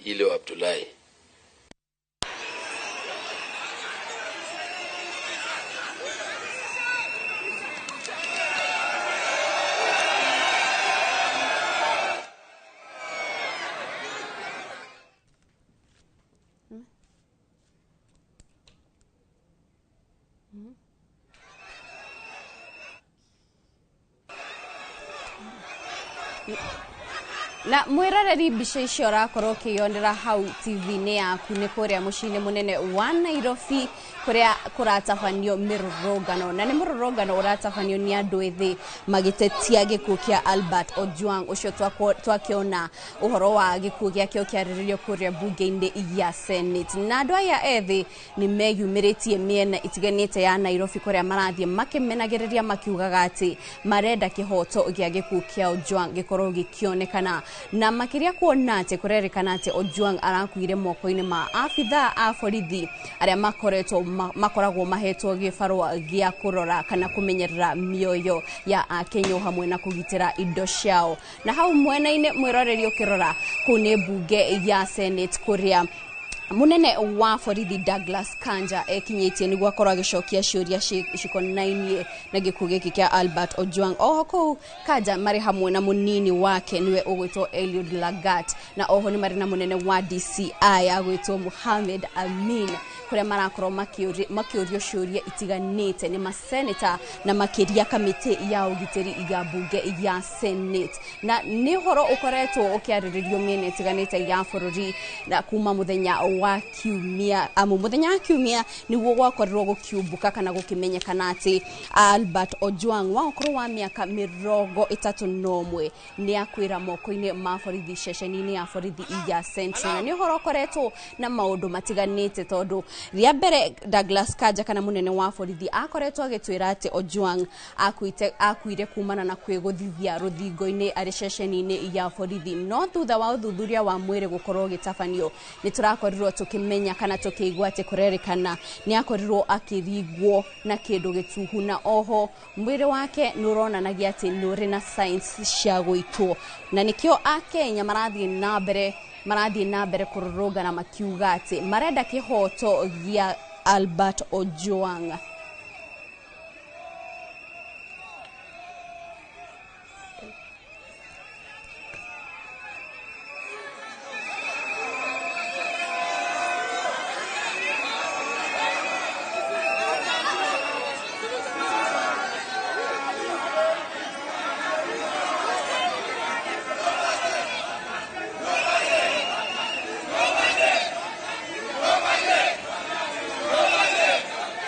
Ilo Abdullahi. Na mwiroreri, mbica icio ũrakorwo ũkĩyonera hau TV-inĩ yaku nĩ kũrĩa mũciĩ-inĩ mũnene wa Nairobi, kũrĩa kũratabanio mĩrũrũngano, na nĩ mũrũrũngano ũratabanio nĩ andũ ethĩ magĩtetia gĩkuũ kĩa Albert Ojwang, ũcio twakĩona ũhoro wa gĩkuũ gĩake ũkĩarĩrĩrio kũrĩa mbunge-inĩ ya Senate. Na andũ aya ethĩ nĩ meyumĩrĩtie mĩena itiganĩte ya Nairobi, kũrĩa marathiĩ makĩmenagĩrĩria makiugaga atĩ marenda kĩhoto gĩa gĩkuũ kĩa Ojwang gĩkorwo gĩkĩonekana, na makĩria kuona atĩ kũrerĩkana atĩ Ojwang arakuire moko-inĩ ma abithaa a borithi arĩa makoretwo makoragwo mahetwo gĩbarũa gĩa kũrora kana kũmenyerera mĩoyo ya Akenya hamwe na kũgitĩra indo ciao. Na hau mwena-inĩ, mwĩroreri, ũkĩrora kũu nĩ mbunge ya Senate, kũrĩa munene wa borithi Douglas Kanja ekinyĩtie nĩguo akorwo agĩcokia ciũria cikonainie na gĩkuũ gĩkĩ kĩa Albert Ojwang. Oho kũu Kanja marĩ hamwe na mũnini wake, nĩwe ũgwĩtwo Eliud Lagat, na oho nĩ marĩ na mũnene wa DCI agwĩtwo Mohamed Amin, kũrĩa marakorwo makĩũrio ciũria itiganĩte nĩ maseneta na makĩria kamĩtĩ ya ũgitĩri ya mbunge ya Senate. Na nĩ ũhoro ũkoretwo ũkĩarĩrĩrio mĩena ĩtiganĩte ya bũrũri na kuma mũthenya wa Kiumia, amu mũthenya wa Kiumia nĩguo gwakorirwo gũkiumbũka kana gũkĩmenyekana atĩ Albert Ojwang wa ũkũrũ wa mĩaka 31 nĩ akwĩra moko-inĩ ma borithi ceceni-inĩ ya borithi ya Central. Na nĩ ũhoro ũkoretwo na maũndũ matiganĩte, tondũ rĩa mbere Douglas Kanja kana mũnene wa borithi akoretwo agĩtwĩra atĩ Ojwang akuire kumana na kwĩgũthithia rũthingo-inĩ arĩ ceceni-inĩ ya borithi. No thutha wa ũthuthuria wa mwĩrĩ gũkorwo ũgĩtabanio, nĩ tũrakorirwo tũkĩmenya kana tũkĩigua atĩ kũrerĩkana nĩ akorirwo akĩringwo na kĩndũ gĩtuhu, na oho mwĩrĩ wake nĩ ũronanagia atĩ nĩ ũrĩ na signs cia gũitwo. Na nĩkĩo Akenya marathiĩ na mbere kũrũrũngana makiuga atĩ marenda kĩhoto gĩa Albert Ojwang.